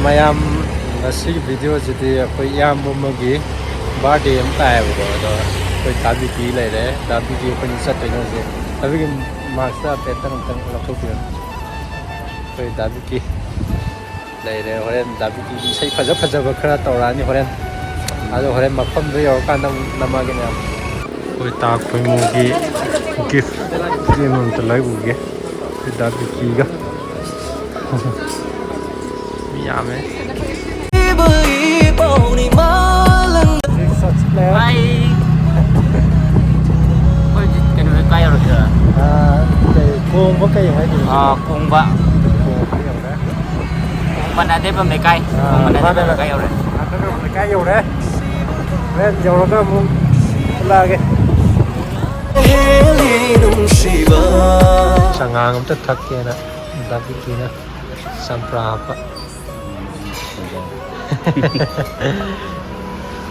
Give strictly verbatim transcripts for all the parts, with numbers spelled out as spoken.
ꯃꯌꯥꯝ, ꯉꯁꯤꯒꯤ ꯚꯤꯗꯤꯑꯣꯁꯤꯗꯤ ꯑꯩꯈꯣꯏ ꯏꯌꯥꯝꯕ ꯑꯃꯒꯤ ꯕꯥꯔꯗꯦ ꯑꯃ ꯇꯥꯏꯌꯦꯕꯀꯣ꯫ ꯑꯗꯣ ꯑꯩꯈꯣꯏ ꯗꯥ ꯕꯤꯀꯤ ꯂꯩꯔꯦ꯫ ꯗꯥ ꯕꯤꯀꯤ ꯑꯩꯈꯣꯏꯅ ꯆꯠꯇꯣꯏꯅꯦ ꯍꯧꯖꯤꯛ꯫ ꯗꯥ ꯕꯤꯀꯤ, ꯃꯥꯛꯁꯇ ꯍꯥꯏꯐꯦꯠꯇꯪ ꯑꯝꯇꯪ ꯂꯧꯊꯣꯛꯄꯤꯔꯣ꯫ ꯑꯩꯈꯣꯏ ꯗꯥ ꯕꯤꯀꯤ ꯂꯩꯔꯦ꯫ ꯍꯣꯔꯦꯟ ꯗꯥ ꯕꯤꯀꯤ ꯏꯁꯩ ꯐꯖ ꯐꯖꯕ ꯈꯔ ꯇꯧꯔꯛꯑꯅꯤ ꯍꯣꯔꯦꯟ꯫ ꯑꯗꯣ ꯍꯣꯔꯦꯟ ꯃꯐꯝꯗꯣ ꯌꯧꯔꯀꯥꯟꯗ ꯑꯃꯨꯛ ꯅꯝꯃꯛꯑꯒꯦ ꯃꯌꯥꯝ꯫ ꯑꯩꯈꯣꯏ ꯇꯥ ꯈꯣꯏꯃꯨꯒꯤ ꯒꯤꯐ ꯑꯃꯃꯝꯇ ꯂꯩꯔꯨꯒꯦ꯫ ꯑꯩꯈꯣꯏ ꯗꯥ ꯕꯤꯀꯤꯒ꯫ ꯃꯤ ꯌꯥꯝꯃꯦ꯫ ꯍꯥꯏ꯫ ꯑꯩꯈꯣꯏ ꯍꯧꯖꯤꯛ ꯀꯩꯅꯣ ꯀꯥꯏ ꯌꯧꯔꯒꯦ? ꯑꯥ, ꯀꯩ, ꯀꯣꯡꯕ ꯀꯩ ꯍꯥꯏꯗꯣꯏꯅꯣ? ꯑꯥ, ꯀꯣꯡꯕ꯫ ꯀꯣꯡꯕ ꯌꯧꯔꯦ꯫ ꯃꯥꯟꯅꯗꯦꯕꯝ ꯂꯩꯀꯥꯏ꯫ ꯑꯥ, ꯃꯥꯟꯅꯗꯦꯕꯝ ꯃꯥꯟꯅꯗꯦꯕꯝ ꯂꯩꯀꯥꯏ ꯌꯧꯔꯦ꯫ ꯃꯥꯟꯅꯗꯦꯕꯝ ꯂꯩꯀꯥꯏ ꯌꯧꯔꯦ꯫ ꯍꯣꯔꯦꯟ ꯌꯧꯔꯒ ꯑꯃꯨꯛ ꯎꯠꯂꯛꯑꯒꯦ꯫ ꯆꯉꯥꯡ ꯑꯝꯇ ꯊꯛꯀꯦꯅ ꯗꯥ ꯕꯤꯀꯤꯅ ꯆꯝꯄ꯭ꯔꯥ ꯍꯥꯞꯄ꯫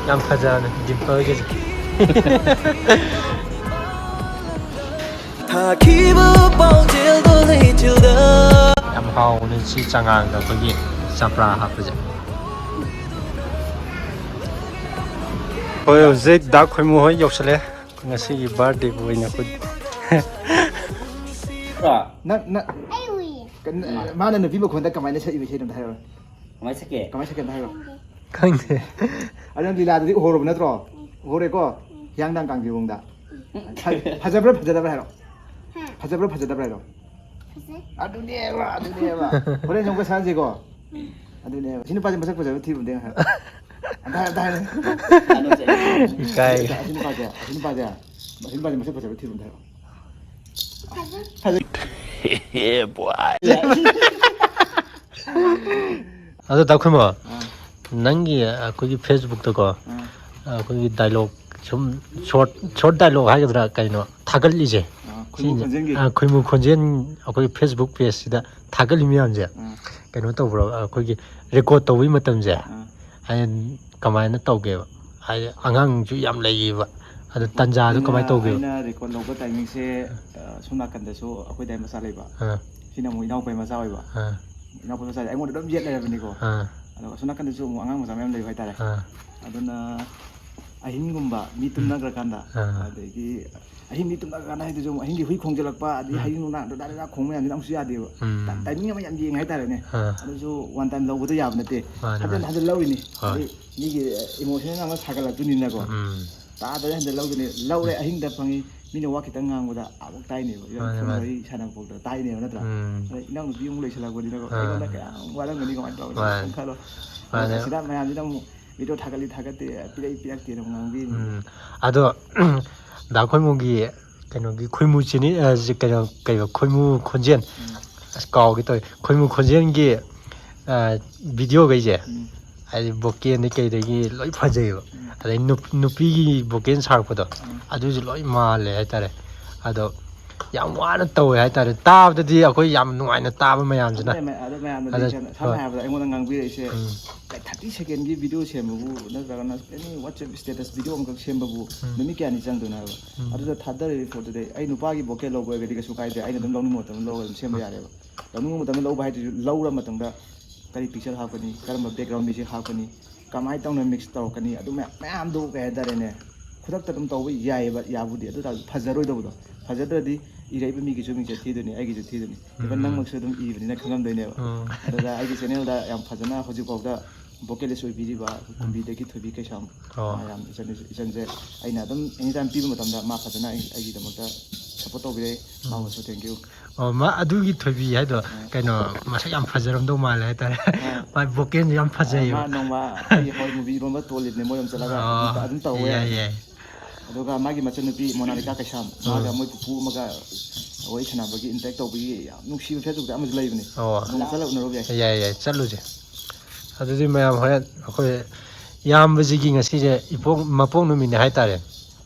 ꯌꯥꯝ ꯐꯖꯕꯅꯦ ꯗꯤꯝꯄꯜꯒꯤꯁꯦ꯫ ꯊꯥꯈꯤꯕ ꯄꯥꯎꯖꯦꯜꯗꯣ ꯂꯩꯆꯤꯜꯗ꯫ ꯌꯥꯝ ꯍꯥꯎꯕꯅꯦ ꯁꯤ ꯆꯉꯥꯡꯗ ꯑꯩꯈꯣꯏꯒꯤ ꯆꯝꯄ꯭ꯔꯥ ꯍꯥꯞꯄꯁꯦ꯫ ꯍꯣꯏ, ꯍꯧꯖꯤꯛ ꯗꯥ ꯈꯣꯏꯃꯨ ꯍꯣꯏ ꯌꯧꯁꯜꯂꯦ꯫ ꯉꯁꯤꯒꯤ ꯕꯥꯔꯗꯦꯕꯨ ꯑꯣꯏꯅ ꯑꯩꯈꯣꯏ ꯅꯪ, ꯅꯪ, ꯀꯟ-, ꯃꯥꯅ ꯅꯨꯄꯤ ꯃꯈꯣꯟꯗ ꯀꯃꯥꯏꯅ ꯁꯛꯏꯕ ꯏꯁꯩꯅꯣ ꯑꯝꯇ ꯍꯥꯏꯔꯛꯑꯣ꯫ ꯀꯃꯥꯏ ꯁꯛꯀꯦ? ꯀꯃꯥꯏ ꯁꯛꯀꯦ ꯑꯝꯇ ꯍꯥꯏꯔꯛꯑꯣ꯫ ꯈꯪꯗꯦ꯫ ꯑꯗꯨ ꯅꯪ ꯂꯤꯂꯥꯗꯨꯗꯤ ꯎꯍꯧꯔꯕ ꯅꯠꯇ꯭ꯔꯣ? ꯎꯍꯧꯔꯦꯀꯣ? ꯍꯤꯌꯥꯡꯊꯥꯡ ꯀꯥꯡꯖꯩꯕꯨꯡꯗ꯫ ꯐ-, ꯐꯖꯕ꯭ꯔꯥ ꯐꯖꯗꯕ꯭ꯔꯥ ꯍꯥꯏꯔꯣ꯫ ꯐꯖꯕ꯭ꯔꯥ ꯐꯖꯗꯕ꯭ꯔꯥ ꯍꯥꯏꯔꯣ꯫ ꯐꯖꯩ꯫ ꯑꯗꯨꯅꯦꯕ, ꯑꯗꯨꯅꯦꯕ꯫ ꯍꯣꯔꯦꯟꯁꯨ ꯑꯃꯨꯛꯀ ꯁꯥꯟꯅꯁꯤꯀꯣ꯫ ꯑꯗꯨꯅꯦꯕ꯫ ꯁꯤ ꯅꯨꯄꯥꯁꯦ ꯃꯁꯛ ꯐꯖꯕ ꯊꯤꯕ ꯑꯝꯇ ꯌꯦꯡꯉꯣ ꯍꯥꯏꯔꯣ꯫ ꯑꯝꯇ ꯍꯥꯏꯔꯣ, ꯑꯝꯇ ꯍꯥꯏꯔꯣ꯫ ꯏꯀꯥꯏ꯫ ꯑꯁꯤ ꯅꯨꯄꯥꯁꯦ, ꯑꯁꯤ ꯅꯨꯄꯥꯁꯦ, ꯑꯁꯤ ꯅꯨꯄꯥꯁꯦ ꯃꯁꯛ ꯐꯖꯕ ꯊꯤꯕ ꯑꯝꯇ ꯍꯥꯏꯔꯣ꯫ ꯐꯖꯩ꯫ ꯐꯖꯩ꯫ Yeah, boy. ꯑꯗꯣ ꯇꯥ ꯈꯣꯏꯃꯣ, ꯑꯥ꯫ ꯅꯪꯒꯤ ꯑꯩꯈꯣꯏꯒꯤ Facebook-ꯇꯀꯣ, ꯑꯥ꯫ ꯑꯩꯈꯣꯏꯒꯤ dialogue ꯁꯨꯝ short, short dialogue ꯍꯥꯏꯒꯗ꯭ꯔꯥ ꯀꯩꯅꯣ ꯊꯥꯒꯠꯂꯤꯁꯦ? ꯑꯥ, ꯈꯣꯏꯃꯨ ꯁꯤꯅꯦ꯫ ꯈꯣꯟꯖꯦꯜꯒꯤ꯫ ꯑꯥ, ꯈꯣꯏꯃꯨ ꯈꯣꯟꯖꯦꯜ ꯑꯩꯈꯣꯏꯒꯤ Facebook page-ꯁꯤꯗ ꯊꯥꯒꯠꯂꯤ ꯃꯌꯥꯝꯁꯦ ꯑꯥ꯫ ꯀꯩꯅꯣ ꯇꯧꯕ꯭ꯔꯣ? ꯑꯩꯈꯣꯏꯒꯤ record ꯇꯧꯕꯒꯤ ꯃꯇꯝꯁꯦ ꯑꯥ꯫ ꯍꯥꯏꯗꯤ ꯀꯃꯥꯏꯅ ꯇꯧꯒꯦꯕ? ꯍꯥꯏꯗꯤ ꯑꯉꯥꯡꯁꯨ ꯌꯥꯝ ꯂꯩꯌꯦꯕ, ꯑꯗꯣ ꯇꯟꯖꯥꯗꯣ ꯑꯩꯅ, ꯀꯃꯥꯏꯅ ꯇꯧꯒꯦꯕ? ꯑꯩꯅ record ꯂꯧꯕ timing-ꯁꯦ, ꯑ, ꯁꯣꯝ ꯅꯥꯀꯟꯗꯁꯨ ꯑꯩꯈꯣꯏ ꯗꯥꯏ ꯃꯆꯥ ꯂꯩꯕ꯫ ꯑꯥ꯫ ꯁꯤꯅ ꯑꯃꯨꯛ ꯏꯅꯥꯎꯄꯥꯒꯤ ꯃꯆꯥ ꯑꯣꯏꯕ꯫ ꯑꯥ꯫ ꯏꯅꯥꯎꯄꯥ ꯃꯆꯥꯁꯦ ꯑꯩꯉꯣꯟꯗ ꯑꯗꯨꯝ ꯌꯦꯠ ꯂꯩꯔꯕꯅꯤꯀꯣ꯫ ꯑꯥ꯫ ꯑꯗꯣ ꯑꯁꯣꯝ ꯅꯥꯀꯟꯗꯁꯨ ꯑꯃꯨꯛ ꯑꯉꯥꯡ ꯃꯆꯥ ꯃꯌꯥꯝ ꯂꯩꯕ ꯍꯥꯏꯇꯥꯔꯦ꯫ ꯑꯥ꯫ ꯑꯗꯨꯅ ꯑꯍꯤꯡꯒꯨꯝꯕ ꯃꯤ ꯇꯨꯝꯅꯈ꯭ꯔꯀꯥꯟꯗ, ꯑꯥ꯫ ꯑꯗꯒꯤ ꯑꯍꯤꯡ ꯃꯤ ꯇꯨꯝꯅꯈ꯭ꯔꯀꯥꯟꯗ ꯍꯥꯏꯗꯨꯁꯨ ꯑꯃꯨꯛ ꯑꯍꯤꯡꯒꯤ ꯍꯨꯏ ꯈꯣꯡꯖꯤꯜꯂꯛꯄ, ꯑꯗꯩ ꯎꯝ꯫ ꯍꯌꯤꯡ ꯅꯨꯡꯗꯥꯡ ꯗꯥ ꯗꯥ ꯗꯥ ꯈꯣꯡꯕ ꯃꯌꯥꯝꯁꯤꯅ ꯑꯃꯨꯛꯁꯨ ꯌꯥꯗꯦꯕ꯫ ꯎꯝ꯫ ꯇꯥꯏꯃꯤꯡ ꯑꯃ ꯌꯥꯝ ꯌꯦꯡꯉꯦ ꯍꯥꯏꯇꯥꯔꯦꯅꯦ꯫ ꯑꯥ꯫ ꯑꯗꯨꯁꯨ ꯋꯥꯟ ꯇꯥꯏꯝ ꯂꯧꯕꯗ ꯌꯥꯕ ꯅꯠꯇꯦ꯫ ꯃꯥꯅꯦ, ꯍꯟꯖꯤꯟ ꯃꯥꯅꯦ꯫ ꯍꯟꯖꯤꯟ ꯂꯧꯔꯤꯅꯤ꯫ ꯍꯣꯏ꯫ ꯑꯗꯩ ꯃꯤꯒꯤ ꯏꯃꯣꯁꯅꯦꯜ ꯑꯃ ꯁꯥꯒꯠꯂꯛꯇꯣꯏꯅꯤꯅꯀꯣ꯫ ꯎꯝ꯫ ꯇꯥꯗ꯭ꯔꯦ ꯍꯟꯗꯛ ꯂꯧꯗꯨꯅꯤ꯫ ꯂꯧꯔꯦ, ꯎꯝ꯫ ꯑꯍꯤꯡꯗ ꯐꯪꯉꯤ꯫ ꯃꯤꯅ ꯋꯥ ꯈꯤꯇꯪ ꯉꯥꯡꯕꯗ ꯑꯃꯨꯛ ꯇꯥꯏꯅꯦꯕ꯫ ꯏꯚꯟ ꯃꯥꯅꯦ, ꯐꯣꯟ ꯃꯥꯅꯦ꯫ ꯋꯥꯔꯤ ꯁꯥꯟꯅꯕ ꯐꯥꯎꯗ ꯇꯥꯏꯅꯦꯕ, ꯅꯠꯇ꯭ꯔꯥ? ꯎꯝ꯫ ꯑꯗ ꯏꯅꯥꯎꯅꯨꯄꯤ ꯑꯃꯨꯛ ꯂꯩꯁꯜꯂꯛꯄꯅꯤꯅꯀꯣ꯫ ꯑꯥ꯫ ꯑꯩꯉꯣꯟꯗ ꯀꯌꯥꯝ ꯋꯥꯔꯝꯒꯅꯤ, ꯀꯃꯥꯏꯅ ꯇꯧꯒꯅꯤ? ꯃꯥꯅꯦ꯫ ꯈꯤꯇꯪ ꯈꯜꯂꯣ꯫ ꯃꯥꯅꯦ꯫ ꯑꯗ ꯁꯤꯗ ꯃꯌꯥꯝꯁꯤꯅ ꯑꯃꯨꯛ ꯚꯤꯗꯤꯑꯣ ꯊꯥꯒꯠꯂꯤ ꯊꯥꯒꯠꯇꯦ, ꯄꯤꯔꯛꯏ ꯄꯤꯔꯛꯇꯦꯅ ꯑꯃꯨꯛ ꯉꯥꯡꯕꯤꯅꯤ꯫ ꯎꯝ꯫ ꯑꯗꯣ ꯗꯥ ꯈꯣꯏꯃꯨꯒꯤ ꯀꯩꯅꯣꯒꯤ ꯈꯣꯏꯃꯨ ꯆꯦꯅꯦꯜ, ꯑ, ꯁꯤ ꯀꯩꯅꯣ, ꯀꯩꯕ, ꯈꯣꯏꯃꯨ ꯈꯣꯟꯖꯦꯜ꯫ ꯎꯝ꯫ ꯑꯁ, ꯀꯥꯎꯒꯦ ꯇꯧꯋꯦ꯫ ꯈꯣꯏꯃꯨ ꯈꯣꯟꯖꯦꯜꯒꯤ, ꯑ, ꯚꯤꯗꯤꯑꯣꯈꯩꯁꯦ, ꯎꯝ꯫ ꯍꯥꯏꯗꯤ ꯕꯣꯀꯦꯟꯗꯤ ꯀꯩꯗꯒꯤ ꯂꯣꯏ ꯐꯖꯩꯌꯦꯕ꯫ ꯎꯝ꯫ ꯑꯗꯩ ꯅꯨꯞ-, ꯅꯨꯄꯤꯒꯤ ꯕꯣꯀꯦꯟ ꯁꯥꯔꯛꯄꯗꯣ, ꯎꯝ꯫ ꯑꯗꯨꯁꯨ ꯂꯣꯏ ꯃꯥꯜꯂꯦ ꯍꯥꯏꯇꯥꯔꯦ꯫ ꯑꯗꯣ ꯌꯥꯝ ꯋꯥꯅ ꯇꯧꯋꯦ ꯍꯥꯏꯇꯥꯔꯦ꯫ ꯇꯥꯕꯗꯗꯤ ꯑꯩꯈꯣꯏ ꯌꯥꯝ ꯅꯨꯡꯉꯥꯏꯅ ꯇꯥꯕ ꯃꯌꯥꯝꯁꯤꯅ꯫ ꯑꯗꯨ ꯃꯌꯥꯝ, ꯑꯗꯨ ꯃꯌꯥꯝꯅꯗꯤ ꯑꯗ, ꯁꯝꯅ, ꯁꯝꯅ ꯍꯣꯏ꯫ ꯍꯥꯏꯔꯕꯗ ꯑꯩꯉꯣꯟꯗ ꯉꯥꯡꯕꯤꯔꯛꯏꯁꯦ, ꯎꯝ꯫ ꯊꯥꯔꯇꯤ ꯁꯦꯀꯦꯟꯒꯤ ꯚꯤꯗꯤꯑꯣ ꯁꯦꯝꯕꯕꯨ, ꯅꯠꯇ꯭ꯔꯒꯅ ꯑꯦꯅꯤ WhatsApp status ꯚꯤꯗꯤꯑꯣ ꯑꯃꯈꯛ ꯁꯦꯝꯕꯕꯨ ꯎꯝ꯫ ꯅꯨꯃꯤꯠ ꯀꯌꯥꯅꯤ ꯆꯪꯗꯣꯏꯅꯣ ꯍꯥꯏꯕ? ꯎꯝ꯫ ꯑꯗꯨꯗ ꯊꯥꯗꯔꯤꯕ ꯄꯣꯠꯇꯨꯗꯤ ꯑꯩ ꯅꯨꯄꯥꯒꯤ ꯕꯣꯀꯦ ꯂꯧꯕ ꯑꯣꯏꯔꯒꯗꯤ ꯀꯩꯁꯨ ꯀꯥꯏꯗꯦ, ꯑꯩꯅ ꯑꯗꯨꯝ ꯂꯧꯅꯤꯡꯕ ꯃꯇꯝꯗ ꯂꯧꯔꯒ ꯑꯗꯨꯝ ꯁꯦꯝꯕ ꯎꯝ꯫ ꯌꯥꯔꯦꯕ꯫ ꯂꯧꯅꯤꯡꯕ ꯃꯇꯝꯗ ꯂꯧꯕ ꯍꯥꯏꯗꯨꯁꯨ ꯂꯧꯔ ꯃꯇꯨꯡꯗ ꯀꯔꯤ ꯄꯤꯛꯆꯔ ꯍꯥꯞꯀꯅꯤ, ꯀꯔꯝꯕ ꯕꯦꯛꯒ꯭ꯔꯥꯎꯟ ꯃ꯭ꯌꯨꯖꯤꯛ ꯍꯥꯞꯀꯅꯤ, ꯀꯃꯥꯏꯅ ꯇꯧꯅ ꯃꯤꯛꯁ ꯇꯧꯔꯛꯀꯅꯤ, ꯑꯗꯨ ꯃꯌꯥꯝ, ꯃꯌꯥꯝꯗꯣ ꯀꯩ ꯍꯥꯏꯇꯥꯔꯦꯅꯦ, ꯈꯨꯗꯛꯇ ꯑꯗꯨꯝ ꯇꯧꯕ ꯌꯥꯏꯑꯕ, ꯌꯥꯕꯨꯗꯤ꯫ ꯑꯗꯨ ꯑꯣꯏꯇꯥꯔꯁꯨ ꯐꯖꯔꯣꯏꯗꯧꯕꯗꯣ, ꯐꯖꯗ꯭ꯔꯗꯤ ꯏꯔꯛꯏꯕ ꯃꯤꯒꯤꯁꯨ ꯃꯤꯡꯆꯠ ꯊꯤꯗꯣꯏꯅꯤ, ꯑꯩꯒꯤꯁꯨ ꯊꯤꯗꯣꯏꯅꯤ꯫ ꯏꯚꯟ ꯎꯝ꯫ ꯅꯪꯃꯛꯁꯨ ꯑꯗꯨꯝ ꯏꯕꯅꯤꯅ ꯈꯪꯉꯝꯗꯣꯏꯅꯦꯕ꯫ ꯎꯝ꯫ ꯑꯗꯨꯗ ꯑꯩꯒꯤ ꯆꯦꯅꯦꯜꯗ ꯌꯥꯝ ꯐꯖꯅ ꯍꯧꯖꯤꯛꯐꯥꯎꯗ ꯚꯣꯀꯦꯂꯤꯁ ꯑꯣꯏꯕꯤꯔꯤꯕ ꯎꯝ꯫ ꯀꯨꯝꯕꯤꯗꯒꯤ ꯊꯣꯏꯕꯤ ꯀꯩꯁꯥꯝ, ꯑꯣ꯫ ꯃꯥ ꯌꯥꯝ ꯏꯆꯟ, ꯏꯆꯟꯁꯦ ꯑꯩꯅ ꯑꯗꯨꯝ ꯑꯦꯅꯤ ꯇꯥꯏꯝ ꯄꯤꯕ ꯃꯇꯝꯗ ꯃꯥ ꯐꯖꯅ ꯑꯩ, ꯑꯩꯒꯤꯗꯃꯛꯇ ꯁꯞꯄꯣꯔꯠ ꯇꯧꯕꯤꯔꯛꯑꯦ꯫ ꯎꯝ꯫ ꯃꯥꯕꯨꯁꯨ thank you꯫ ꯑꯣ, ꯃꯥ ꯑꯗꯨꯒꯤ ꯊꯣꯏꯕꯤ ꯍꯥꯏꯗꯣ ꯑꯥ꯫ ꯀꯩꯅꯣ ꯃꯁꯛ ꯌꯥꯝ ꯐꯖꯔꯝꯗꯧ ꯃꯥꯜꯂꯦ ꯍꯥꯏꯇꯥꯔꯦ꯫ ꯑꯥ꯫ ꯃꯥꯏ ꯚꯣꯀꯦꯜꯁꯨ ꯌꯥꯝ ꯑꯥ, ꯐꯖꯩꯌꯦꯕ꯫ ꯃꯥ ꯅꯣꯡꯃ ꯑꯩꯈꯣꯏꯒꯤ ꯍꯣꯏ movie ꯏꯔꯣꯟꯕ ꯇꯣꯜꯂꯤꯕꯅꯦ ꯃꯣꯏꯔꯣꯝ ꯆꯠꯂꯒ ꯑꯣ, ꯑꯗꯨꯝ ꯇ-, ꯑꯗꯨꯝ ꯇꯧꯋꯦ꯫ ꯌꯥꯏ, ꯌꯥꯏ꯫ ꯑꯗꯨꯒ ꯃꯥꯒꯤ ꯃꯆꯟꯅꯨꯄꯤ ꯃꯣꯅꯥꯂꯤꯀꯥ ꯀꯩꯁꯥꯝ, ꯃꯥꯒ ꯎꯝ꯫ ꯃꯣꯏ ꯄꯨꯄꯨ ꯑꯃꯒ ꯋꯥꯔꯤ ꯁꯥꯟꯅꯕꯒꯤ interact ꯇꯧꯕꯒꯤ ꯌꯥꯝ ꯅꯨꯡꯁꯤꯕ Facebook ꯑꯃꯁꯨ ꯂꯩꯕꯅꯦ꯫ ꯑꯣ꯫ ꯅꯣꯡꯃ ꯆꯠꯂꯒ ꯎꯅꯔꯨꯕ ꯌꯥꯏ꯫ ꯌꯥꯏ, ꯌꯥꯏ, ꯆꯠꯂꯨꯁꯦ꯫ ꯑꯗꯨꯗꯤ ꯃꯌꯥꯝ ꯍꯣꯔꯦꯟ ꯑꯩꯈꯣꯏ ꯏꯌꯥꯝꯕꯁꯤꯒꯤ ꯉꯁꯤꯁꯦ ꯏꯄꯣꯛ, ꯃꯄꯣꯛ ꯅꯨꯃꯤꯠꯅꯦ ꯍꯥꯏꯇꯥꯔꯦ꯫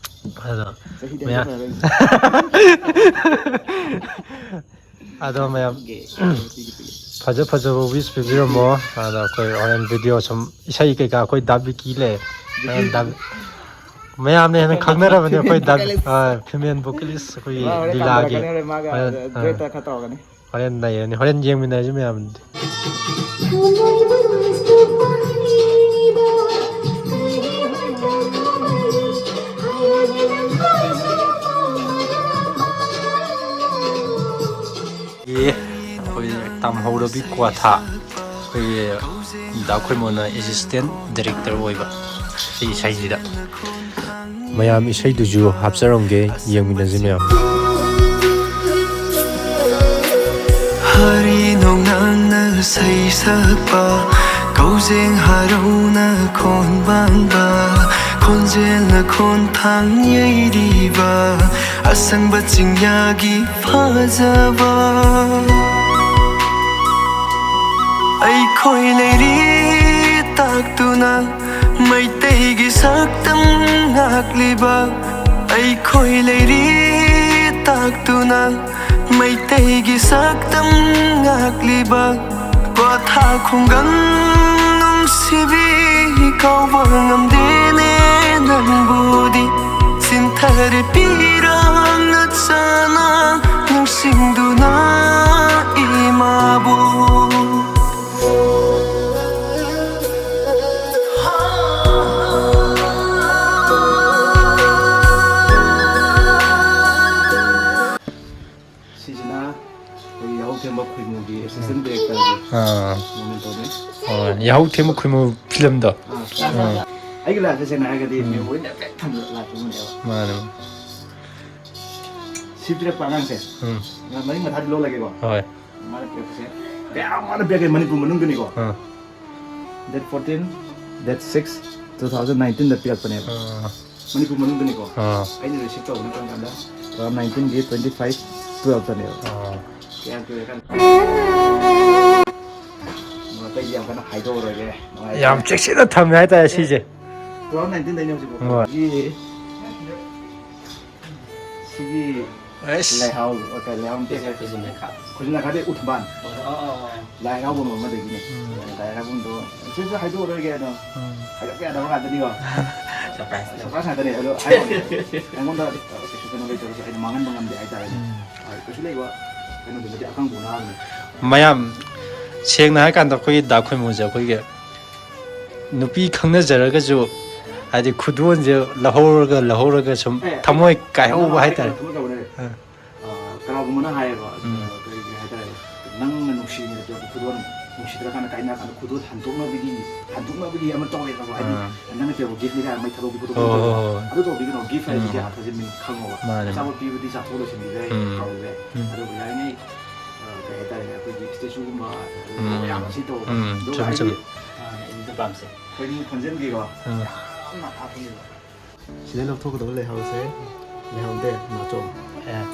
ꯑꯗꯣ ꯆꯍꯤꯗꯤ ꯃꯌꯥꯝ ꯍꯟꯖꯜꯂꯔꯣꯏ꯫ ꯑꯗꯣ ꯃꯌꯥꯝ ꯐꯖ ꯐꯖꯕ wish ꯄꯤꯕꯤꯔꯝꯃꯣ꯫ ꯑꯗꯣ ꯑꯩꯈꯣꯏ ꯍꯣꯔꯦꯟ video ꯁꯨꯝ ꯏꯁꯩ ꯀꯩꯀꯥ ꯑꯩꯈꯣꯏ ꯗꯥ ꯕꯤꯀꯤ ꯂꯩ꯫ ꯕꯤꯀꯤ꯫ ꯗꯥ-, ꯃꯌꯥꯝꯅ ꯍꯦꯟꯅ ꯈꯪꯅꯔꯕꯅꯦ ꯑꯩꯈꯣꯏ ꯗꯥ-, ꯕꯤꯀꯤ꯫ ꯑ, female vocalist ꯑꯩꯈꯣꯏꯒꯤ ꯃꯥ ꯍꯣꯔꯦꯟ ꯂꯤꯂꯥꯒꯤ꯫ ꯀꯥꯟꯊꯔꯛꯀꯅꯤ, ꯍꯣꯔꯦꯟ ꯃꯥꯒ ꯍꯣꯔꯦꯟ, ꯑ, duet ꯈꯔ ꯇꯧꯔꯛꯀꯅꯤ꯫ ꯍꯣꯔꯦꯟ ꯅꯩꯔꯅꯤ, ꯍꯣꯔꯦꯟ ꯌꯦꯡꯃꯤꯟꯅꯔꯁꯤ ꯃꯌꯥꯝꯗꯤ꯫ ꯑꯦ, ꯑꯩꯈꯣꯏ ꯇꯝꯍꯧꯔꯕꯤ ꯀ꯭ꯋꯥꯊꯥ, ꯑꯩꯈꯣꯏꯒꯤ ꯗꯥ ꯈꯣꯏꯃꯣꯅ assistant director ꯑꯣꯏꯕ ꯁꯤ ꯏꯁꯩꯁꯤꯗ꯫ ꯃꯌꯥꯝ ꯏꯁꯩꯗꯨꯁꯨ ꯍꯥꯞꯆꯔꯝꯒꯦ, ꯌꯦꯡꯃꯤꯟꯅꯁꯤ ꯃꯌꯥꯝ꯫ ꯍꯔꯤ ꯅꯣꯡꯅꯥꯡꯅ ꯏꯁꯩ ꯁꯛꯄ, ꯀꯧꯖꯦꯡ ꯍꯔꯧꯅ ꯈꯣꯟ ꯄꯥꯟꯕ, ꯈꯣꯟꯖꯦꯜꯅ ꯈꯣꯟꯊꯥꯡ ꯌꯩꯔꯤꯕ, ꯑꯁꯪꯕ ꯆꯤꯡꯌꯥꯒꯤ ꯐꯖꯕ꯫ ꯑꯩꯈꯣꯏ ꯂꯩꯔꯤ ꯇꯥꯛꯇꯨꯅ, ꯃꯩꯇꯩꯒꯤ ꯁꯛꯇꯝ ꯉꯥꯛꯂꯤꯕ꯫ ꯑꯩꯈꯣꯏ ꯂꯩꯔꯤ ꯇꯥꯛꯇꯨꯅ, ꯃꯩꯇꯩꯒꯤ ꯁꯛꯇꯝ ꯉꯥꯛꯂꯤꯕ꯫ ꯀ꯭ꯋꯥꯊꯥ ꯈꯨꯡꯒꯪ ꯅꯨꯡꯁꯤꯕꯤ, ꯀꯥꯎꯕ ꯉꯝꯗꯦꯅꯦ ꯅꯪꯕꯨꯗꯤ꯫ ꯆꯤꯟꯊꯔꯦ ꯄꯤꯔꯥꯡꯅ ꯆꯥꯅ, ꯅꯤꯡꯁꯤꯡꯗꯨꯅ ꯏꯃꯥꯕꯨ꯫ ꯁꯤꯁꯤꯅ ꯑꯩꯈꯣꯏꯒꯤ ꯌꯥꯍꯧ ꯊꯦꯡꯕ ꯈꯣꯏꯃꯨꯒꯤ assistant directorꯒꯤ ꯑꯥ꯫ Momentꯣꯅꯦ꯫ ꯑꯣ, ꯌꯥꯍꯧ ꯊꯦꯡꯕ ꯈꯣꯏꯃꯨ ꯐꯤꯂꯝꯗꯣ꯫ ꯑꯥ, ꯑꯥ꯫ ꯑꯩꯒꯤ lifeꯇ ꯁꯦꯡꯅ ꯍꯥꯏꯔꯒꯗꯤ ꯎꯝ꯫ Memoryꯗ ꯕꯦꯛ ꯊꯝꯕ life ꯑꯃꯅꯦꯕ꯫ ꯃꯥꯅꯦ꯫ ꯁꯤ ꯄꯤꯔꯛꯄ ꯑꯉꯥꯡꯁꯦ ꯎꯝ꯫ ꯃꯔꯤ ꯃꯊꯥꯗꯤ ꯂꯣꯜꯂꯒꯦꯀꯣ꯫ ꯍꯣꯏ꯫ ꯃꯥꯅ ꯄꯤꯔꯛꯄꯁꯦ ꯃꯌꯥꯝ ꯃꯥꯅ ꯄꯤꯔꯛꯀꯦ ꯃꯅꯤꯄꯨꯔ ꯃꯅꯨꯡꯗꯅꯤꯀꯣ꯫ ꯑꯥ꯫ Date fourteen, date six, two thousand nineteenꯗ ꯄꯤꯔꯛꯄꯅꯦꯕ꯫ ꯑꯥ꯫ ꯃꯅꯤꯄꯨꯔ ꯃꯅꯨꯡꯗꯅꯤꯀꯣ꯫ ꯑꯥ꯫ ꯑꯩꯅ receive ꯇꯧꯕꯅ ꯀꯔꯝ ꯀꯥꯟꯗ? Two thousand nineteenꯒꯤ twenty five twelveꯇꯅꯦꯕ꯫ ꯑꯥ꯫ ꯀꯌꯥꯝ ꯀꯨꯏꯔꯦ ꯀꯥꯟꯗ? ꯑꯇꯩꯗꯤ ꯌꯥꯝ ꯀꯟꯅ ꯍꯥꯏꯗꯣꯛꯑꯔꯣꯏꯒꯦ꯫ ꯅꯨꯡꯉꯥꯏꯇꯦ꯫ ꯌꯥꯝ ꯆꯦꯛꯁꯤꯟꯅ ꯊꯝꯃꯦ ꯍꯥꯏꯇꯥꯔꯦ ꯁꯤꯁꯦ꯫ Two thousand nineteen ꯗꯩꯅꯦ ꯍꯧꯖꯤꯛ ꯐꯥꯎ꯫ ꯍꯣꯏ꯫ ꯁꯤꯒꯤ, ꯁꯤꯒꯤ ꯑꯩꯁ꯫ ꯂꯩꯍꯥꯎ, ꯀꯩ ꯂꯩꯍꯥꯎ ꯅꯠꯇꯦ꯫ ꯈꯨꯖꯤꯟ ꯂꯩꯈꯥ꯫ ꯈꯨꯖꯤꯟ ꯂꯩꯈꯥꯗꯤ ꯎꯠꯕꯥꯟ꯫ ꯑꯣ, ꯑꯣ, ꯑꯣ꯫ ꯂꯥꯏ ꯍꯔꯥꯎꯕ ꯑꯃꯗꯒꯤꯅꯦ꯫ ꯎꯝ꯫ ꯂꯥꯏ ꯍꯔꯥꯎꯕꯝꯗꯣ ꯁꯤꯁꯨ ꯍꯥꯏꯗꯣꯛꯑꯔꯣꯏꯒꯦ ꯑꯗꯣ꯫ ꯎꯝ꯫ ꯍꯥꯏꯗꯣꯛꯄ ꯌꯥꯗꯕ ꯉꯥꯛꯇꯅꯤꯀꯣ꯫ Surprise꯫ Surprise ꯉꯥꯛꯇꯅꯦ꯫ ꯑꯗꯣ ꯍꯥꯏꯔꯛꯑꯣ꯫ ꯑꯩꯉꯣꯟꯗ ꯀꯩꯁꯨ ꯀꯩꯅꯣ ꯂꯩꯇ꯭ꯔꯒꯁꯨ ꯑꯩꯅ ꯃꯥꯡꯍꯟꯕ ꯉꯝꯗꯦ ꯍꯥꯏꯇꯥꯔꯦꯅꯦ꯫ ꯎꯝ꯫ ꯍꯣꯏ, ꯀꯩꯁꯨ ꯂꯩꯕ ꯀꯩꯅꯣꯗꯨꯗꯤ ꯑꯈꯪꯕ ꯎꯅꯕꯅꯦ꯫ ꯃꯌꯥꯝ ꯁꯦꯡꯅ ꯍꯥꯏꯔꯀꯥꯟꯗ ꯑꯩꯈꯣꯏꯒꯤ ꯗꯥ ꯈꯣꯏꯃꯨꯁꯦ ꯑꯩꯈꯣꯏꯒꯤ ꯅꯨꯄꯤ ꯈꯪꯅꯖꯔꯒꯁꯨ ꯍꯥꯏꯗꯤ ꯈꯨꯗꯣꯟꯁꯦ ꯂꯧꯍꯧꯔꯒ ꯂꯧꯍꯧꯔꯒ ꯁꯨꯝ ꯑꯦ, ꯊꯃꯣꯏ ꯀꯥꯏꯍꯧꯕ ꯍꯥꯏꯇꯥꯔꯦ꯫ ꯊꯃꯣꯏ ꯀꯥꯏꯍꯧꯕꯅꯦ꯫ ꯑꯥ꯫ ꯑ, ꯀꯅꯥꯒꯨꯝꯕꯅ ꯍꯥꯏꯌꯦꯕ, ꯎꯝ꯫ ꯑ, ꯀꯔꯤ, ꯀꯔꯤ ꯍꯥꯏꯇꯥꯔꯦ, ꯅꯪꯅ ꯅꯨꯡꯁꯤꯅ ꯄꯤꯔꯛꯄ ꯈꯨꯗꯣꯜ, ꯅꯨꯡꯁꯤꯗ꯭ꯔꯀꯥꯟꯗ ꯀꯥꯏꯅꯔꯀꯥꯟꯗ ꯈꯨꯗꯣꯜ ꯍꯟꯗꯣꯛꯅꯕꯒꯤ, ꯍꯟꯗꯣꯛꯅꯕꯒꯤ ꯑꯃ ꯇꯧꯋꯦꯕꯀꯣ, ꯍꯥꯏꯗꯤ, ꯑꯥ꯫ ꯅꯪꯅ ꯄꯤꯔꯛꯄ gift ꯅꯤ ꯀꯥꯏꯅ ꯃꯩ ꯊꯥꯗꯣꯛꯄꯤ ꯈꯣꯠꯇꯣꯛꯄꯤ ꯍꯣꯏ, ꯍꯣꯏ, ꯇꯧꯋꯦꯕ꯫ ꯍꯣꯏ꯫ ꯑꯗꯨ ꯇꯧꯕꯤꯒꯅꯣ, gift ꯍꯥꯏꯁꯤꯗꯤ ꯎꯝ꯫ ꯑꯥ, ꯊꯥꯖꯤꯟ ꯈꯪꯉꯣꯕ꯫ ꯃꯥꯅꯦ, ꯑꯆꯥꯄꯣꯠ ꯃꯥꯅꯦ꯫ ꯄꯤꯕꯗꯤ ꯆꯥꯊꯣꯛ ꯂꯣꯏꯁꯤꯟꯕꯤꯕ ꯌꯥꯏ, ꯎꯝ꯫ ꯀꯥꯎꯕ ꯌꯥꯏ꯫ ꯎꯝ꯫ ꯑꯗꯨꯕꯨ ꯌꯥꯔꯤꯉꯩ, ꯑ, ꯀꯩ ꯍꯥꯏꯇꯥꯔꯦꯅꯦ, ꯑꯩꯈꯣꯏꯒꯤ statue ꯒꯨꯝꯕ, ꯎꯝ꯫ ꯃꯌꯥꯝ ꯑꯁꯤ ꯇꯧꯕ꯫ ꯎꯝ, ꯑꯗꯨꯒ ꯆꯨꯝꯃꯤ, ꯑꯩꯒꯤ, ꯆꯨꯝꯃꯤ꯫ ꯑ, ꯑꯩꯒꯤ ꯄꯥꯝꯁꯦ꯫ ꯑꯩꯈꯣꯏꯒꯤ ꯈꯣꯟꯖꯦꯜꯒꯤꯀꯣ, ꯎꯝ꯫ ꯌꯥꯝꯅ ꯍꯥꯞꯄꯤꯑꯕ꯫ ꯁꯤꯗꯩ ꯂꯧꯊꯣꯛꯀꯗꯕ ꯂꯩꯍꯥꯎꯁꯦ, ꯂꯩꯍꯥꯎꯗꯦ, ꯅꯥꯆꯣꯝ꯫ ꯑꯦ꯫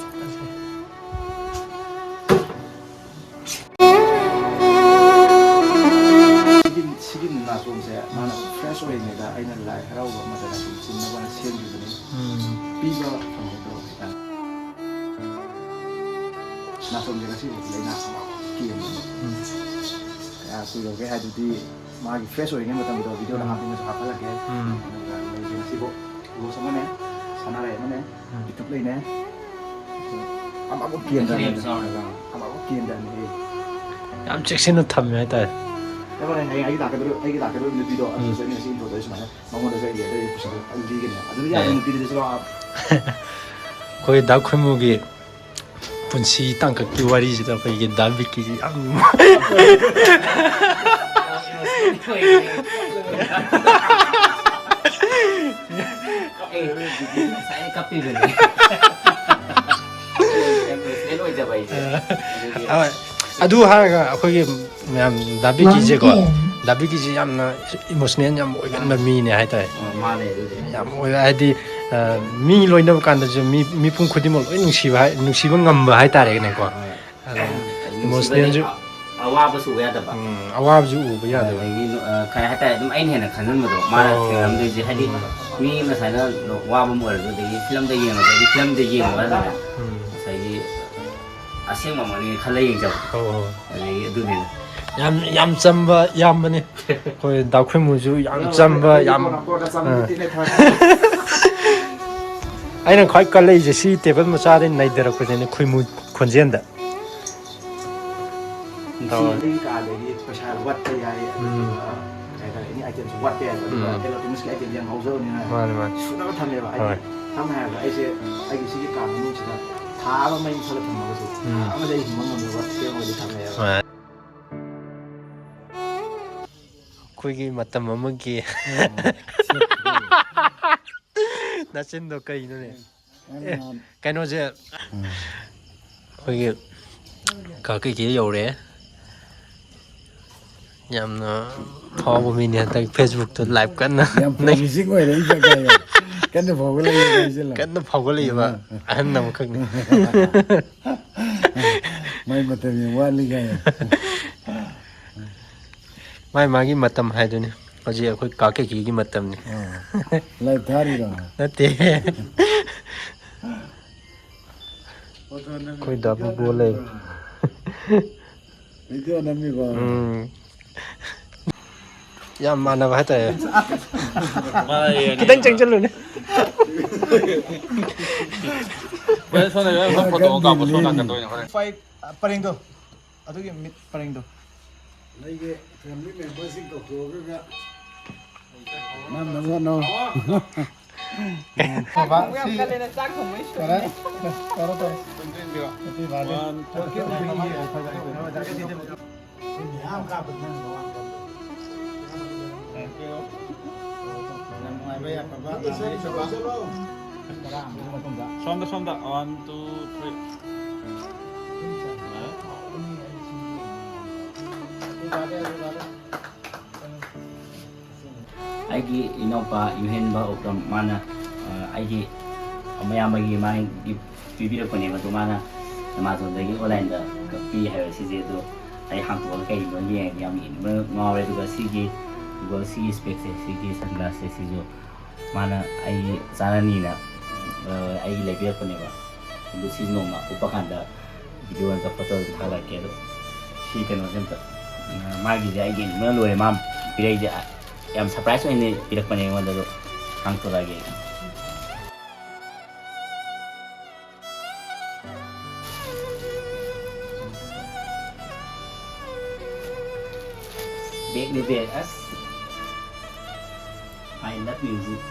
ꯁꯤꯒꯤ, ꯁꯤꯒꯤ ꯅꯥꯆꯣꯝꯁꯦ ꯃꯥꯅ fresh ꯑꯣꯏꯔꯤꯉꯩꯗ ꯑꯩꯅ ꯂꯥꯏ ꯍꯔꯥꯎꯕ ꯑꯃꯗ ꯅꯥꯆꯣꯝ ꯆꯤꯟꯅꯕꯅ ꯁꯦꯝꯈꯤꯕꯅꯤ꯫ ꯎꯝ꯫ ꯄꯤꯕ ꯐꯪꯍꯧꯗꯕ ꯍꯥꯏꯇꯥꯔꯦ꯫ ꯅꯥꯆꯣꯝꯁꯦ ꯉꯁꯤꯐꯥꯎ ꯂꯩꯅꯥ ꯑꯃꯐꯥꯎ ꯀꯦꯟꯗꯦ꯫ ꯎꯝ꯫ ꯀꯌꯥ ꯀꯨꯏꯔꯒꯦ ꯍꯥꯏꯗꯨꯗꯤ ꯃꯥꯒꯤ fresh ꯑꯣꯏꯔꯤꯉꯩ ꯃꯇꯝꯗꯣ video ꯗ ꯎꯝ꯫ ꯍꯥꯞꯄꯤꯉꯩꯁꯨ ꯍꯥꯞꯍꯜꯂꯛꯀꯦ꯫ ꯎꯝ꯫ ꯑꯗꯨꯒ ꯂꯩꯁꯦ ꯉꯁꯤꯐꯥꯎ rose ꯑꯃꯅꯦ, ꯁꯅꯥꯔꯩ ꯑꯃꯅꯦ, ꯎꯝ꯫ ꯄꯤꯇꯨꯛ ꯂꯩꯅꯦ꯫ ꯑꯃꯕꯨ ꯀꯦꯟꯗ꯭ꯔꯕꯅꯦ꯫ ꯌꯥꯝ ꯆꯥꯎꯅ ꯆꯥꯎꯅ꯫ ꯑꯃꯕꯨ ꯀꯦꯟꯗ꯭ꯔꯕꯅꯦ꯫ ꯌꯥꯝ ꯆꯦꯛꯁꯤꯟꯅ ꯊꯝꯃꯦ ꯍꯥꯏꯇꯥꯔꯦ꯫ ꯑꯩꯉꯣꯟꯗ ꯍꯌꯦꯡ ꯑꯩꯒꯤ ꯂꯥꯛꯀꯗꯧꯔꯤꯕ, ꯑꯩꯒꯤ ꯂꯥꯛꯀꯗꯧꯔꯤꯕ ꯅꯨꯄꯤꯗꯣ, ꯎꯝ꯫ ꯑꯗꯨꯁꯨ ꯑꯩꯅ ꯉꯁꯤ ꯏꯟꯊꯣꯛꯇꯣꯏ ꯁꯨꯃꯥꯏꯅ ꯃꯉꯣꯟꯗꯁꯨ ꯑꯩꯒꯤ ꯑꯗꯩ ꯄꯨꯁꯤꯜꯂꯒ ꯑꯩ ꯂꯤꯒꯅꯤ꯫ ꯑꯗꯨꯗꯤ ꯌꯥꯔꯦ, ꯑꯦ꯫ ꯅꯨꯄꯤꯗꯨꯗꯁꯨ ꯂꯥꯛꯑꯣ꯫ ꯑꯩꯈꯣꯏ ꯗꯥ ꯈꯣꯏꯃꯨꯒꯤ ꯄꯨꯟꯁꯤ ꯇꯥꯡꯀꯛꯀꯤ ꯋꯥꯔꯤꯁꯤꯗ ꯑꯩꯈꯣꯏꯒꯤ ꯗꯥ ꯕꯤꯀꯤꯁꯤ ꯌꯥꯝ ꯅꯨꯡꯉꯥꯏ꯫ ꯑꯩ ꯉꯁꯥꯏꯅ ꯀꯞꯄꯤꯕꯅꯦ꯫ Emotional ꯑꯣꯏꯖꯕ ꯑꯩꯁꯦ꯫ ꯑꯗꯨꯒꯤ ꯍꯣꯏ꯫ ꯑꯗꯨ ꯍꯥꯏꯔꯒ ꯑꯩꯈꯣꯏꯒꯤ ꯃꯌꯥꯝ ꯗꯥ ꯕꯤꯀꯤꯁꯦꯀꯣ, ꯗꯥ ꯕꯤꯀꯤꯁꯦ ꯌꯥꯝꯅ emotional ꯌꯥꯝ ꯑꯣꯏꯒꯟꯕ ꯃꯤꯅꯦ ꯍꯥꯏꯇꯥꯔꯦ꯫ ꯑꯣ, ꯃꯥꯅꯦ ꯑꯗꯨꯗꯤ꯫ ꯌꯥꯝ ꯑꯣꯏ, ꯍꯥꯏꯗꯤ, ꯑ, ꯃꯤ ꯂꯣꯏꯅꯕ ꯀꯥꯟꯗꯁꯨ ꯃꯤ, ꯃꯤꯄꯨꯝ ꯈꯨꯗꯤꯡꯃꯛ ꯂꯣꯏ ꯅꯨꯡꯁꯤꯕ ꯍꯥꯏ, ꯅꯨꯡꯁꯤꯕ ꯉꯝꯕ ꯍꯥꯏꯇꯥꯔꯦꯅꯦꯀꯣ꯫ ꯍꯣꯏ꯫ ꯑꯗꯣ ꯅꯨꯡꯁꯤꯕꯗꯤ emotional ꯁꯨ ꯑ-, ꯑꯋꯥꯕꯁꯨ ꯎꯕ ꯌꯥꯗꯕ꯫ ꯎꯝ, ꯑꯋꯥꯕꯁꯨ ꯎꯕ ꯌꯥꯗꯕ꯫ ꯑꯗꯒꯤ, ꯑ, ꯀꯩ ꯍꯥꯏꯇꯥꯔꯦ, ꯑꯗꯨꯝ ꯑꯩꯅ ꯍꯦꯟꯅ ꯈꯟꯖꯟꯕꯗꯣ, ꯃꯥꯅ ꯑꯣ꯫ ꯊꯦꯡꯅꯔꯝꯗꯣꯏꯁꯦ, ꯍꯥꯏꯗꯤ, ꯎꯝ꯫ ꯃꯤ ꯉꯁꯥꯏꯅ ꯋꯥꯕ ꯑꯃ ꯑꯣꯏꯔꯁꯨ, ꯑꯗꯒꯤ ꯐꯤꯂꯝꯗ ꯌꯦꯡꯉꯁꯨ, ꯑꯩꯗꯤ ꯐꯤꯂꯝꯗ ꯌꯦꯡꯕ ꯍꯥꯏꯇꯥꯔꯦ꯫ ꯎꯝ꯫ ꯉꯁꯥꯏꯒꯤ ꯑꯁꯦꯡꯕꯃꯛꯅꯤ ꯈꯜꯂ ꯌꯦꯡꯖꯕ꯫ ꯑꯣ, ꯑꯣ꯫ ꯑꯗꯒꯤ ꯑꯗꯨꯅꯤꯗ꯫ ꯌꯥꯝ, ꯌꯥꯝ ꯆꯝꯕ ꯏꯌꯥꯝꯕꯅꯤ꯫ ꯑꯩꯈꯣꯏ ꯗꯥ ꯈꯣꯏꯃꯨꯁꯨ ꯌꯥꯝ ꯆꯝꯕ, ꯌꯥꯝ, ꯑꯥ꯫ ꯑꯩꯅ ꯈ꯭ꯋꯥꯏ ꯀꯜꯂꯛꯏꯁꯦ ꯁꯤ table ꯃꯆꯥꯗꯩ ꯅꯩꯊꯔꯛꯄꯁꯤꯅꯦ, ꯈꯣꯏꯃꯨ ꯈꯣꯟꯖꯦꯜꯗ꯫ ꯁꯤ ꯑꯩꯒꯤ ꯀꯥꯗꯒꯤ ꯄꯩꯁꯥ ꯋꯥꯠꯄ ꯌꯥꯏ, ꯑꯗꯨꯒ ꯀꯩ ꯍꯥꯏꯇꯥꯔꯦ, ꯑꯦꯅꯤ ꯑꯥꯏꯇꯦꯝꯁꯨ ꯋꯥꯠꯄ ꯌꯥꯏꯕ, ꯑꯗꯨꯒ ꯎꯝ꯫ ꯏꯂꯦꯛꯇ꯭ꯔꯣꯅꯤꯛꯁꯀꯤ ꯑꯥꯏꯇꯦꯝꯁꯦ ꯌꯥꯝ ꯉꯥꯎꯖꯕꯅꯤꯅ ꯃꯥꯅꯦ, ꯃꯥꯅꯦ꯫ ꯁꯨꯅꯕ ꯊꯝꯃꯦꯕ꯫ ꯍꯥꯏꯗꯤ ꯍꯣꯏ꯫ ꯁꯝꯅ ꯍꯥꯏꯔꯕꯗ ꯑꯩꯁꯦ ꯑꯩꯒꯤ ꯁꯤꯒꯤ ꯀꯥ ꯃꯅꯨꯡꯁꯤꯗ ꯊꯥ ꯑꯃ ꯃꯩ ꯃꯨꯠꯊꯠꯂ ꯊꯝꯃꯒꯁꯨ ꯊꯥ ꯎꯝ꯫ ꯑꯃꯗꯤ ꯑꯩ ꯍꯤꯡꯕ ꯉꯝꯅꯕ ꯁꯦꯝꯃꯒꯗꯤ ꯊꯝꯃꯦꯕ꯫ ꯍꯣꯏ꯫ ꯑꯩꯈꯣꯏꯒꯤ ꯃꯇꯝ ꯑꯃꯒꯤ ꯅꯆꯤꯟꯗꯣ ꯀꯩꯅꯣꯅꯦ? ꯑꯦ, ꯀꯩꯅꯣꯁꯦ, ꯑꯩꯈꯣꯏꯒꯤ ꯀꯥ ꯀꯩꯀꯩ ꯌꯧꯔꯦ꯫ ꯌꯥꯝꯅ ꯐꯥꯎꯕ ꯃꯤꯅꯤ ꯍꯟꯗꯛ Facebook-ꯇ live ꯀꯟꯅ ꯌꯥꯝ promising ꯑꯣꯏꯔꯦ, ꯑꯩ ꯆꯠꯈ꯭ꯔꯒꯦ꯫ ꯀꯟꯅ ꯐꯥꯎꯒꯠꯂꯛꯏ ꯍꯥꯏꯁꯤꯜꯂꯣ꯫ ꯀꯟꯅ ꯐꯥꯎꯒꯠꯂꯛꯏꯕ ꯑꯥ꯫ ꯑꯍꯟ ꯑꯃꯈꯛꯅꯤ꯫ ꯃꯥꯏ ꯃꯇꯝ ꯌꯥꯝ ꯋꯥꯠꯂꯤ ꯀꯥꯏꯅ꯫ ꯃꯥꯏ ꯃꯥꯒꯤ ꯃꯇꯝ ꯍꯥꯏꯗꯨꯅꯤ꯫ ꯍꯧꯖꯤꯛ ꯑꯩꯈꯣꯏ ꯀꯥ ꯀꯦꯀꯤꯒꯤ ꯃꯇꯝꯅꯤ꯫ ꯑꯥ꯫ Live ꯊꯥꯔꯤꯔꯣ? ꯅꯠꯇꯦ꯫ ꯑꯩꯈꯣꯏ ꯗꯥ ꯕꯨꯕꯣ ꯂꯩ꯫ Video ꯅꯝꯃꯤꯕꯣ? ꯎꯝ꯫ ꯌꯥꯝ ꯃꯥꯟꯅꯕ ꯍꯥꯏꯇꯥꯔꯦ꯫ ꯃꯥꯟꯅꯩꯌꯦ꯫ ꯈꯤꯇꯪ ꯆꯪꯁꯤꯜꯂꯨꯅꯦ꯫ ꯍꯣꯔꯦꯟ ꯁꯣꯝꯗ ꯍꯣꯔꯦꯟ ꯐꯣꯇꯣ ꯑꯃ ꯀꯥꯞꯄꯣ, ꯁꯣꯝ ꯅꯥꯀꯟꯗ ꯑꯣꯏꯅ ꯍꯣꯔꯦꯟ꯫ ꯐꯥꯏꯚ, ꯑ, ꯄꯔꯦꯡꯗꯣ꯫ ꯑꯗꯨꯒꯤ ꯃꯤꯠ ꯄꯔꯦꯡꯗꯣ꯫ ꯑꯩꯒꯤ family member ꯁꯤꯡ ꯀꯧꯊꯣꯛꯑꯒ ꯅꯝꯅꯕ ꯍꯣꯠꯅꯧ꯫ ꯕꯕꯥ, ꯁꯤ ꯌꯥꯝ ꯀꯜꯂꯦꯅ ꯆꯥꯛ ꯊꯣꯡꯕꯩ ꯁꯨꯝ꯫ ꯇꯧꯔꯦ꯫ ꯇꯧꯔꯣ, ꯇꯧꯔꯣ꯫ Happy birthday꯫ One, two, three꯫ Thank you꯫ ꯌꯥꯝ ꯅꯨꯡꯉꯥꯏꯕ, ꯌꯥꯝ ꯐꯕ꯫ ꯁꯣꯝꯗ, ꯁꯣꯝꯗ꯫ One, two, three꯫ ꯑꯩꯒꯤ ꯏꯅꯥꯎꯄꯥ ꯌꯨꯍꯦꯟꯕ ꯑꯣꯀ꯭ꯔꯝ, ꯃꯥꯅ, ꯑ, ꯑꯩꯒꯤ ꯃꯌꯥꯝꯕꯒꯤ ꯃꯥꯒꯤ gift ꯄꯤꯕꯤꯔꯛꯄꯅꯦꯕ꯫ ꯑꯗꯣ ꯃꯥꯅ Amazon-ꯗꯒꯤ online-ꯗ ꯀꯛꯄꯤ ꯍꯥꯏꯕ ꯁꯤꯁꯦ꯫ ꯑꯗꯣ ꯑꯩ ꯍꯥꯡꯇꯣꯛꯑꯒ ꯀꯩꯅꯣ ꯌꯦꯡꯉꯗꯤ ꯌꯥꯝ ꯌꯦꯡꯅꯤꯡꯕ ꯉꯥꯎꯔꯦ꯫ ꯑꯗꯨꯒ ꯁꯤꯒꯤ Google ꯁꯤꯒꯤ specs-ꯁꯦ, ꯁꯤꯒꯤ sunglass-ꯁꯦ, ꯁꯤꯁꯨ ꯃꯥꯅ ꯑꯩꯒꯤ ꯆꯥꯅꯅꯤꯅ, ꯑ, ꯑꯩꯒꯤ ꯂꯩꯕꯤꯔꯛꯄꯅꯦꯕ꯫ ꯑꯗꯨ ꯁꯤ ꯅꯣꯡꯃ ꯎꯞꯄ ꯀꯥꯟꯗ video ꯑꯝꯇ, photo ꯑꯝꯇ ꯊꯥꯒꯠꯂꯛꯀꯦ꯫ ꯑꯗꯣ ꯁꯤ ꯀꯩꯅꯣꯁꯦ ꯑꯝꯇ, ꯎꯝ, ꯃꯥꯒꯤꯁꯦ ꯑꯩꯒꯤ ꯂꯣꯏꯅ ꯂꯣꯏꯔꯦ꯫ ꯃꯥ ꯄꯤꯔꯛꯏꯁꯦ ꯌꯥꯝ surprise ꯑꯣꯏꯅ ꯄꯤꯔꯛꯄꯅꯦ ꯑꯩꯉꯣꯟꯗ꯫ ꯑꯗꯣ ꯍꯥꯡꯇꯣꯔꯛꯑꯒꯦ꯫ ꯕꯦꯛꯅꯤ ꯕꯦꯛ꯫ ꯑꯁ꯫ I love music꯫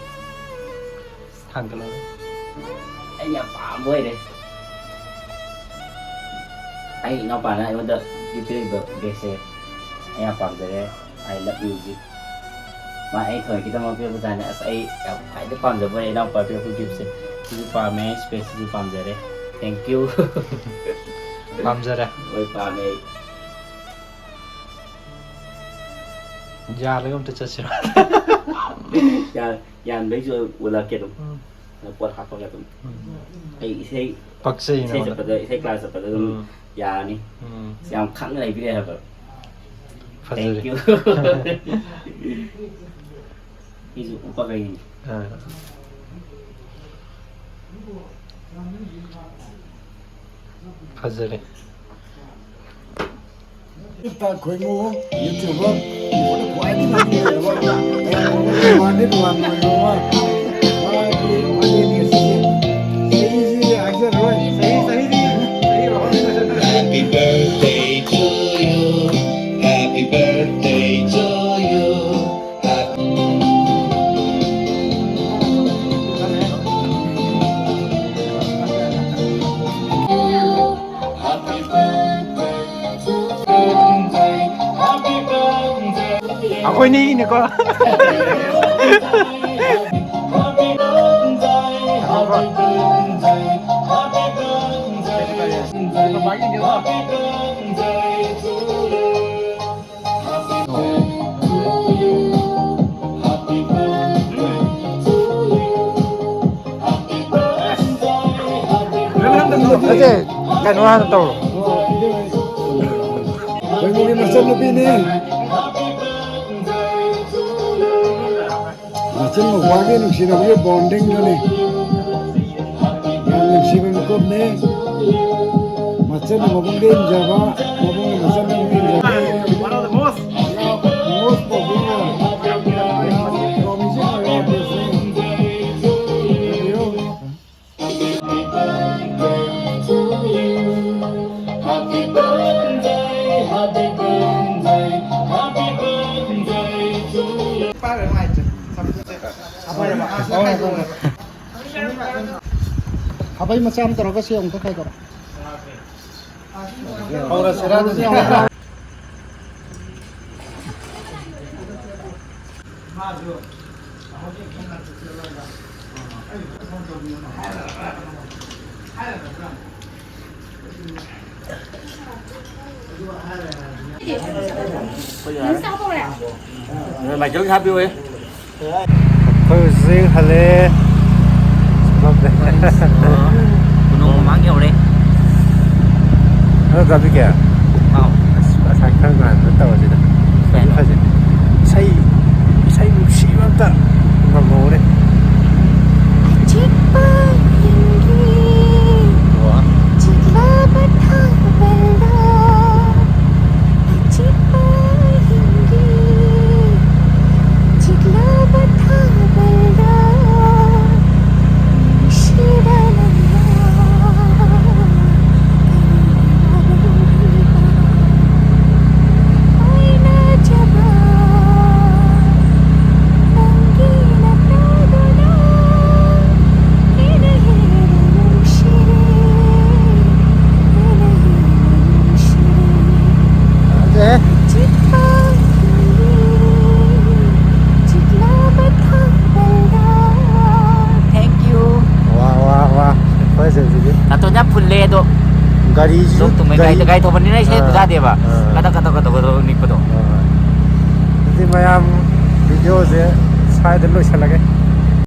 ꯊꯥꯡꯒꯠꯂꯣ꯫ ꯑꯩ ꯌꯥꯝ ꯄꯥꯝꯕ ꯑꯣꯏꯔꯦ꯫ ꯑꯩ ꯏꯅꯥꯎꯄꯥꯅ ꯑꯩꯉꯣꯟꯗ ꯄꯤꯕꯤꯔꯛꯏꯕ ꯕꯦꯛꯁꯦ ꯑꯩ ꯌꯥꯝ ꯄꯥꯝꯖꯔꯦ꯫ I love music꯫ ꯃꯥ ꯑꯩ ꯊꯣꯏꯒꯤꯗꯃꯛ ꯄꯤꯔꯛꯄꯖꯥꯠꯅꯦ꯫ ꯑꯁ, ꯑꯩ ꯌꯥꯝ ꯈ꯭ꯋꯥꯏꯗꯩ ꯄꯥꯝꯖꯕ ꯑꯣꯏꯔꯦ ꯏꯅꯥꯎꯄꯥ ꯄꯤꯔꯛꯄ gift ꯁꯦ꯫ ꯁꯤꯁꯨ ꯄꯥꯝꯃꯦ, space ꯁꯤꯁꯨ ꯄꯥꯝꯖꯔꯦ꯫ Thank you꯫ ꯄꯥꯝꯖꯔꯦ꯫ ꯍꯣꯏ, ꯄꯥꯝꯃꯦ ꯑꯩ꯫ ꯌꯥꯜꯂꯒ ꯑꯝꯇ ꯆꯠꯁꯤꯔꯣ? ꯌꯥ-, ꯌꯥꯟꯕꯩꯁꯨ ꯎꯠꯂꯛꯀꯦ ꯑꯗꯨꯝ꯫ ꯎꯝ꯫ ꯄꯣꯠ ꯍꯥꯞꯄꯒ ꯑꯗꯨꯝ꯫ ꯎꯝ꯫ ꯑꯩ ꯏꯁꯩ, ꯄꯛꯆꯩ ꯏꯁꯩ ꯅꯉꯣꯟꯗ꯫ ꯆꯠꯄꯗ, ꯏꯁꯩ class ꯆꯠꯄꯗ ꯑꯗꯨꯝ ꯎꯝ꯫ ꯌꯥꯔꯅꯤ꯫ ꯎꯝ꯫ ꯌꯥꯝ ꯈꯪꯅ ꯂꯩꯕꯤꯔꯦ ꯍꯥꯏꯕ꯫ ꯐꯖꯔꯦ꯫ Thank you꯫ ꯁꯤꯁꯨ ꯎꯞꯄꯒ ꯌꯦꯡꯒꯦ꯫ ꯑꯥ꯫ ꯐꯖꯔꯦ꯫ ꯇꯥ ꯈꯣꯏꯃꯨ, YouTuber, ꯈ꯭ꯋꯥꯏꯗꯒꯤ ꯃꯃꯤꯡ ꯂꯩꯔꯕ, ꯃꯌꯥꯝꯅ ꯇꯣꯉꯥꯟ ꯇꯣꯉꯥꯟꯕ ꯃꯥꯒꯤ ꯋꯥꯔꯤꯅꯤ ꯑꯁꯤꯁꯦ꯫ ꯆꯍꯤꯁꯤ ꯍꯥꯏꯖꯔꯔꯣꯏ꯫ ꯆꯍꯤ, ꯆꯍꯤꯗꯤ, ꯆꯍꯤ ꯔꯣꯍꯟꯒꯤ ꯃꯊꯛꯇ꯫ Happy birthday to you. Happy birthday to you. ꯑꯩꯈꯣꯏꯅꯤꯒꯤꯅꯤꯀꯣ꯫ ꯅꯠꯇꯦ, ꯀꯩꯅꯣ ꯍꯥꯟꯅ ꯇꯧꯔꯣ꯫ ꯈꯣꯏꯃꯨꯒꯤ ꯃꯆꯟꯅꯨꯄꯤꯅꯤ꯫ ꯃꯆꯤꯟ ꯃꯧꯄ꯭ꯋꯥꯒꯤ ꯅꯨꯡꯁꯤꯅꯕꯒꯤ bonding ꯗꯨꯅꯤ꯫ ꯌꯥꯝ ꯅꯨꯡꯁꯤꯕ ꯃꯤꯀꯨꯞꯅꯤ꯫ ꯃꯆꯟꯅ ꯃꯕꯨꯡꯗ ꯏꯟꯖꯕ, ꯃꯕꯨꯡꯅ ꯃꯆꯟꯗ ꯏꯟꯖꯕ꯫ One of the most, most popular, ꯌꯥꯝ promising ꯑꯣꯏꯕ artist ꯅꯤ꯫ Happy birthday to you. Happy birthday, happy birthday, happy birthday. ꯈꯥꯕꯩ ꯃꯆꯥ ꯑꯃ ꯇꯧꯔꯒ ꯁꯤ ꯑꯃꯨꯛꯇ ꯈꯥꯏꯗꯣꯛꯑꯣ꯫ ꯍꯧꯔꯁꯤꯔꯥ ꯑꯗꯨꯗꯤ? ꯃꯥꯏꯀꯦꯜꯒꯤ ꯍꯥꯞꯄꯤꯌꯨꯍꯦ꯫ ꯑꯩꯈꯣꯏ ꯍꯧꯖꯤꯛ ꯍꯜꯂꯛꯑꯦ꯫ ꯀꯣꯅꯨꯡ ꯃꯃꯥꯡ ꯌꯧꯔꯦ꯫ ꯅꯪ ꯇ꯭ꯔꯥꯐꯤꯛ ꯀꯌꯥ? ꯑꯥꯎ꯫ ꯑꯁ, ꯉꯁꯥꯏ ꯈꯔ ꯉꯥꯟꯕ ꯇꯧꯔꯁꯤꯗ꯫ ꯀꯩꯅꯣ? ꯐꯖꯩ꯫ ꯏꯁꯩ, ꯏꯁꯩ ꯅꯨꯡꯁꯤꯕ ꯑꯝꯇ ꯉꯪꯍꯧꯔꯦ꯫ ꯑꯆꯤꯛꯄ ꯑꯍꯤꯡꯒꯤ ꯋꯥ꯫ ꯆꯤꯛꯂꯕ ꯊꯥꯕꯜꯗ, ꯑꯆꯤꯛꯄ ꯑꯍꯤꯡꯒꯤ ꯆꯤꯛꯂꯕ ꯊꯥꯕꯜꯗ, ꯅꯨꯡꯁꯤꯕ ꯅꯪꯅ ꯀꯩꯗꯧꯔꯤꯕ? ꯍꯥꯏꯅꯖꯕ ꯅꯪꯒꯤ ꯅꯠꯇꯗꯨꯅ ꯍꯦꯟꯅ ꯍꯦꯟꯅ ꯅꯨꯡꯁꯤꯔꯦ, ꯍꯦꯟꯅ ꯍꯦꯟꯅ ꯅꯨꯡꯁꯤꯔꯦ꯫ ꯐꯖꯩꯍꯦ꯫ ꯆꯤꯛꯄ ꯍꯤꯡꯂꯤ, ꯆꯤꯛꯂꯕ ꯊꯥꯕꯜꯗ꯫ Thank you꯫ ꯋꯥ, ꯋꯥ, ꯋꯥ꯫ ꯐꯖꯕꯁꯤꯗꯤ꯫ ꯅꯥꯇꯣꯟ ꯌꯥꯝ ꯐꯨꯜꯂꯦ ꯑꯗꯣ꯫ ꯒꯥꯔꯤꯁꯤꯁꯨ ꯂꯣꯛ ꯊꯨꯡꯉꯦ꯫ ꯒꯥꯔꯤ ꯒꯥꯔꯤ, ꯒꯥꯔꯤ ꯊꯧꯕꯅꯤꯅ ꯏꯁꯩ ꯑꯥ, ꯇꯥꯗꯦꯕ꯫ ꯑꯥ꯫ ꯀꯗꯛ, ꯀꯗꯛ, ꯀꯗꯛ, ꯀꯗꯛ ꯅꯤꯛꯄꯗꯣ꯫ ꯍꯣꯏ, ꯍꯣꯏ꯫ ꯑꯗꯨꯗꯤ ꯃꯌꯥꯝ ꯚꯤꯗꯤꯑꯣꯁꯦ ꯁ꯭ꯋꯥꯏꯗ ꯂꯣꯏꯁꯤꯜꯂꯒꯦ꯫